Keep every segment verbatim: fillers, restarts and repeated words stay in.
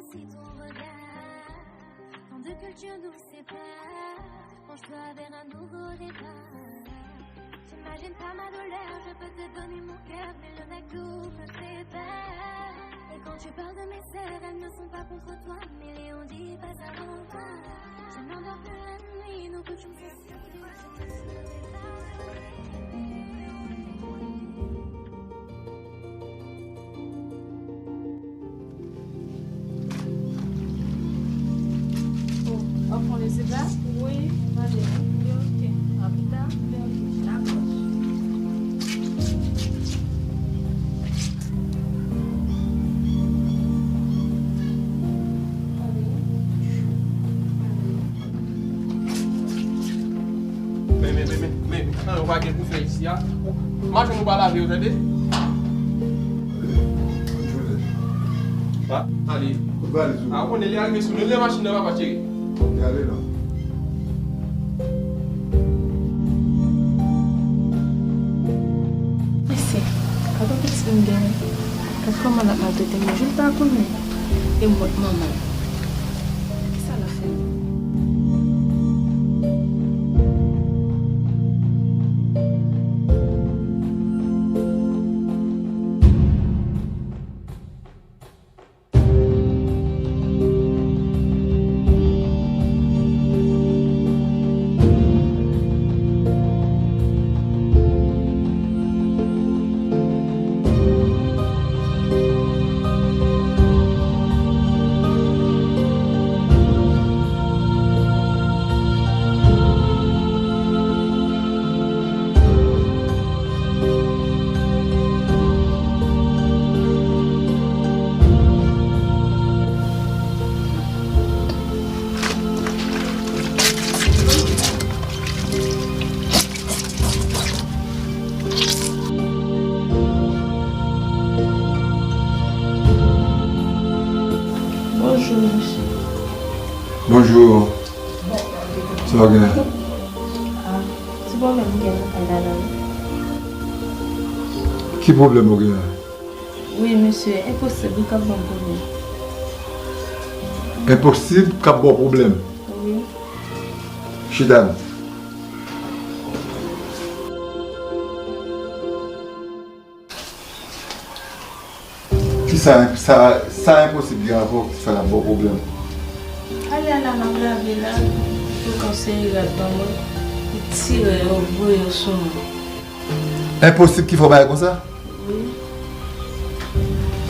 Si ton regard, tant de cultures nous séparent, penche-toi vers un nouveau départ. T'imagines pas ma douleur, je peux te donner mon cœur, mais le McDo me fait peur. Et quand tu parles de mes sœurs, elles ne sont pas contre toi, mais Léon dit pas ça longtemps. Je n'endors plus la nuit, nos coutumes sont si. Oh, w ap fè yon resèt la? Wi, m ale. Ok. A pita. Dakò. Men, men, men, men, men, men, tande, ou pa gen pou fè isi a. Machann, ou pa lave yo, tande? Ha? Ale. Kot valiz ou? A, ou konnen li arive sou nou, lè machin nan, papa cheri. Li ale la. Mesye, gade yon pitit m genyen. Gad kòman l ap maltrete m. Jou l ta konnen e m wont manman l. Kisa l ap fè m? Bonjou, mesye. Bonjou. Sa w gen? Ah, ti pwoblèm m gen nan kay la, la, wi. Ki pwoblèm ou gen? Wi, mesye, enposib, li k ap ban m pwoblèm. Enposib k ap ba w pwoblèm? Wi. Chita non. Kisa, sa, sa enposib gen ankò ki fè l ap ba w pwoblèm? Alè a la m ap lave la, pou konseye rad ban mwen, li tire yo, voye yo sou mwen. Enposib ki fè w bagay konsa? Wi.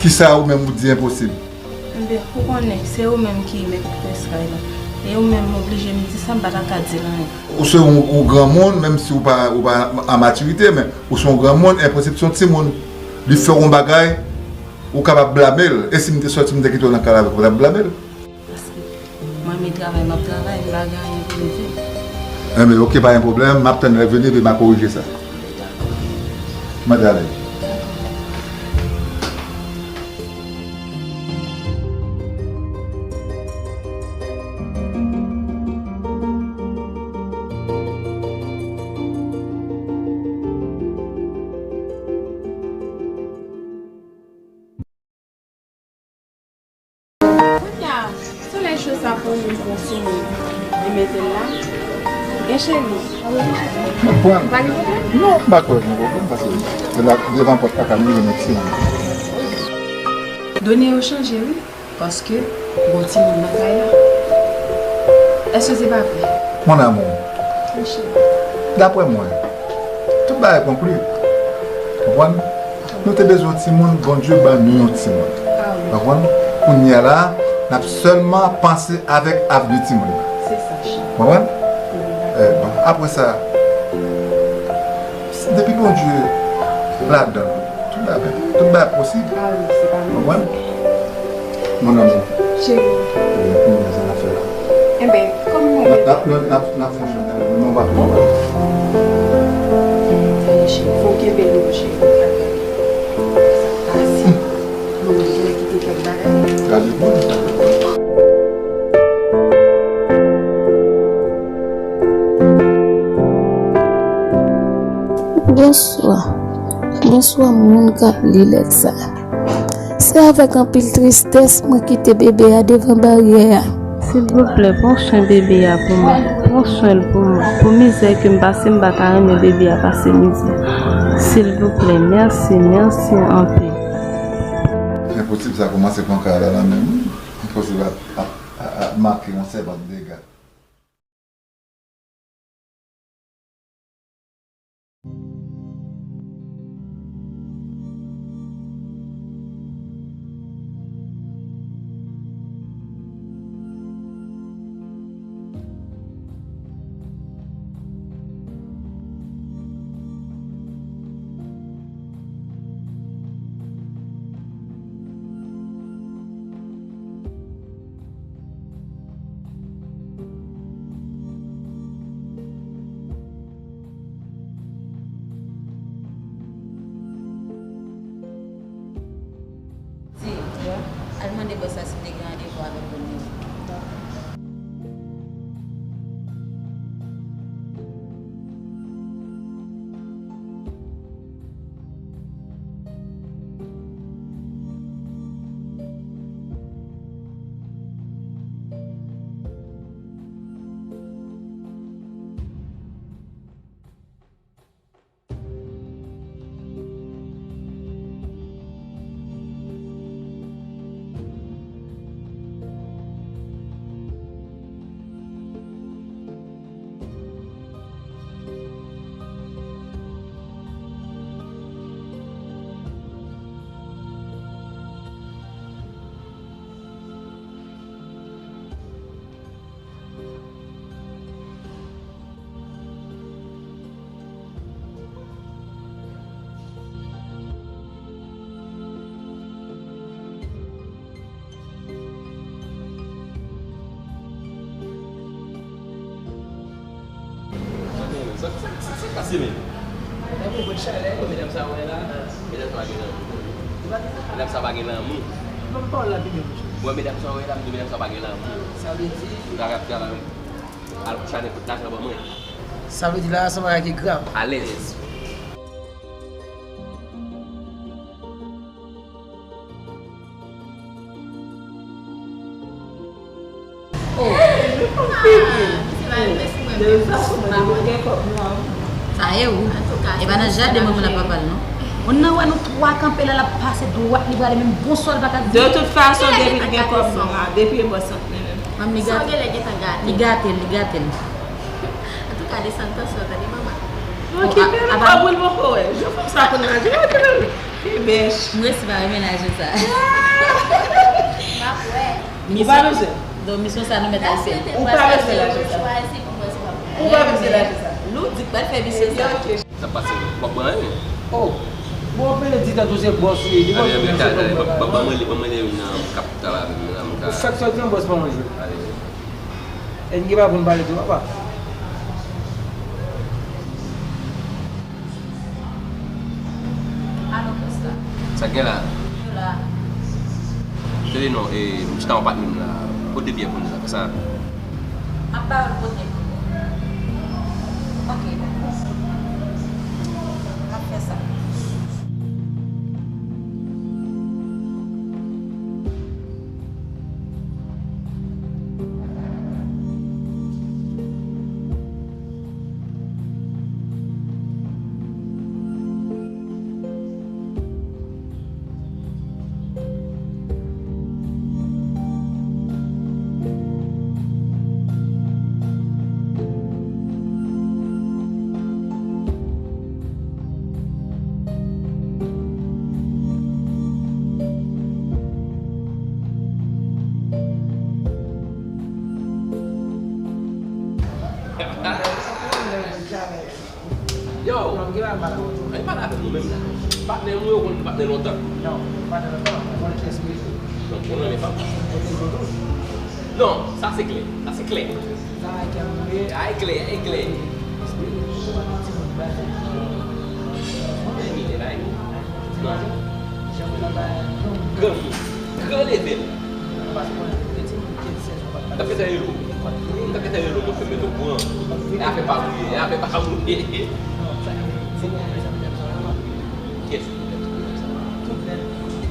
Kisa ou menm ou di enposib? Enben, ou konnen, se ou menm ki mèt prens kay la. E ou menm oblije m di sa, m pa ta ka di l anyen. Ou se yon, yon granmoun, menm si ou pa, ou pa an matirite, men ou se yon granmoun, enposib se yon timoun. Li fè w yon bagay, ou kapab blame l. E si m te sòti, m te kite w nan kay la avè l, ou t ap blame l? Paske mwen renmen travay, m ap travay, m pa gen anyen pou m fè. Enben, oke, pa gen pwoblèm, m ap tann lè vini, epi m a korije sa. Mande ale. Kounye a, solèy cho sa pou nou bon solèy. Li mete l la. Gen cheri. Mwen pran. Pa gen pwoblèm? Non, m pa kwè gen pwoblèm, paske de la, devan pòt kaka m rive mèt se mwen. Done yo chanje, wi, paske gon timoun nan kay la. Èske se pa vre? Mon amour. Monchè. Daprè mwen, tout bagay konkli. Konprann? Nou te bezwen yon timoun, Bondye ban nou yon timoun. Ah wi. Konprann? Kounye a la, n ap sèlman panse avèk avni timoun nan. Se sa, cheri. Konprann? Eh, bon, apre sa, depi Bondye ladan, tout bagay, tout bagay posib. Ah wi, se pa menm. Konprann? Mon amour. Cheri. Wi, kounye a sa n ap fè la. Enben, kòm mwen menm. N ap, n ap, n ap, n ap fè chèn nan, men w pa twò mal. Tande, cheri, fò w kenbe l, cheri. Sa pase. Mwen bezwen kite kèk bagay. Gade pou sa. Bonswa. Bonswa, moun k ap li lèt sa. Se avèk anpil tristès mwen kite bebe a devan baryè a. Silvouplè, pran swen bebe a pou mwen. Pran swen l pou mwen. Pou mizè ke m pase, m pa ta renmen bebe a pase mizè. Silvouplè, mèsi, mèsi anpil. Enposib sa kòmanse pran kay la, la menm. Enposib ap, ap, ap, ap make yon sèvant dega. Di, al mande bòs la si m te gen randevou avèk Romeo. Sa, sa, sa, sa k pase menm? Medam sa wè la, medam sa pa gen lanmou. Medam sa pa gen lanmou. Bon, medam sa wè la, medam sa pa gen lanmou. Sa vle di? Ou ta rap, ta rap. Al kouche a nenpòt lajan ban mwen. Sa vle di la, se yon bagay ki grav. Alèz. Oh. Sa ye ou? E pa nan jaden manman l ap papa l non. Moun nan wè nou twa kanpe la, l ap pase dwat, li prale menm bonswa l pa ka di. De tout fason, depi l gen kòb non, depi e bò sant li menm. Manmi gate. Li gate l, li gate l. Antouka, desann tansyon, tande manman. Bon, kite l, kòb ou l poko wè. Jan fanm sa konn raje, okipe l. Ki bèch. M resi pa renmen lajan sa. M ap wè. Ou pa bezwen. Donk, misyon sa nou mèt al fè. Ou pa bezwen lajan sa. Ou pa bezwen lajan sa. Lou di k pral fè misyon sa. Sa pase, w ap pran anyen. Oh. Bon, w ap mele di tankou se bòs ou ye. Li pa bezwen se kòb. Ban mwen li, ban mwen li nan kap travay avè m nan. Ou fèk sòti an bòs pa manje. Èske pa pou n pale tou, papa? Alo, Costa. Sa k gen la? Yo la. Tande non, e, m chita yon patnè m la. Pote byè pou nou la, fè sa. M ap ba yo l pote pou nou. Ok, dakò. M ap fè sa. Yo! Ay, pale avè nou menm la. Patnè nou yo konn patnè lontan. Non, patnè lontan, mwen konn kiyès ou ye. Non, mwen renmen fanm. Non, sa se klè. Sa se klè. Sa e klè, e klè. Granmoun. Gran level. N ap fè sa rele w. N ap fè sa rele w, mwen fè mete w kouran. E afè pa mouye, e afè pa mouye. Kiyès?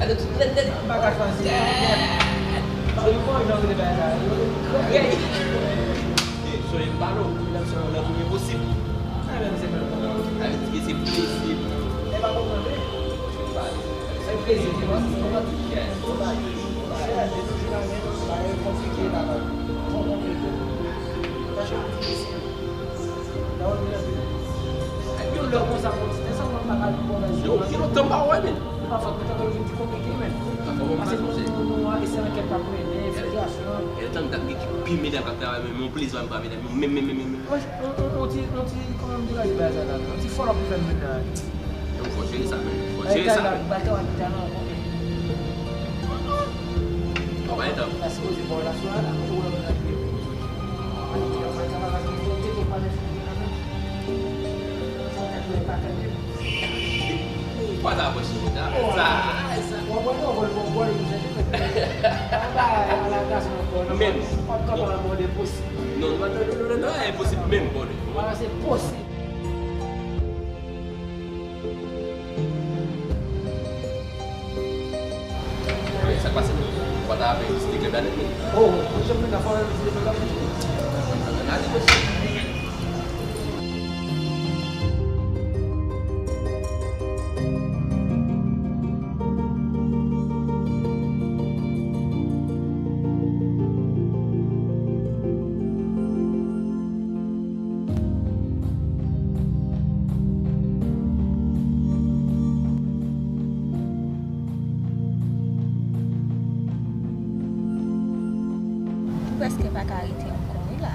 Gade tout nèt nèt. M pa ka chwazi. Yo, yo, kòman jan w rele bagay sa? Yo, yo, yo, yo. Ey, sonje m pale w, medam se yon lanmou enposib. Sa menm se menm. Sa vle di ke se plezi. E pa konprann, wi. Se plezi, se pa, se pa tout. Yes. Se pa, se pa, se pa, se pa konplike, papa. Konplike. Sa chanje. Yon lè konsa, pou ti tè sa, mwen pa ka di konpè. Yo, ki lontan m pa wè, men. Pafwa, mwen tankou l vin pi konplike, men. Pafwa, mwen pa sonje. Paske nou, nou, nou, nou, e se ankèt k ap mennen, enfiltrasyon. E tan dat gen ki pi medam k ap travay, men, yon plezi m pa medam, men, men, men, men, men. Mwen, on, on, on ti, on ti, kòman m te ka di bagay sa la, on ti fòlòp pou fè m menm la. Yo, fò jere sa, men. Fò jere sa, men. Bagay la, bagay la, konpè. Bon, pa etan. La sipoze bò la sou la, la, kote w wè mwen nan pye. Ou pa ta pran cheve ta. Sa, sa. Ou konprann, ou konprann, ou konprann, ou konprann. Anba, ala gason ankò, non. Menm. Ou pa t konprann mwen de posib. Non, non, non, non, non, non, enposib menm, bon. Ala, se posib. Sa k pase menm? Ou pa ta avè City Club la nèt menm? Oh, mwen janm vin la fò City Club la pou jwe. Ann ale mesye. M prèske pa ka rete ankò, wi, la.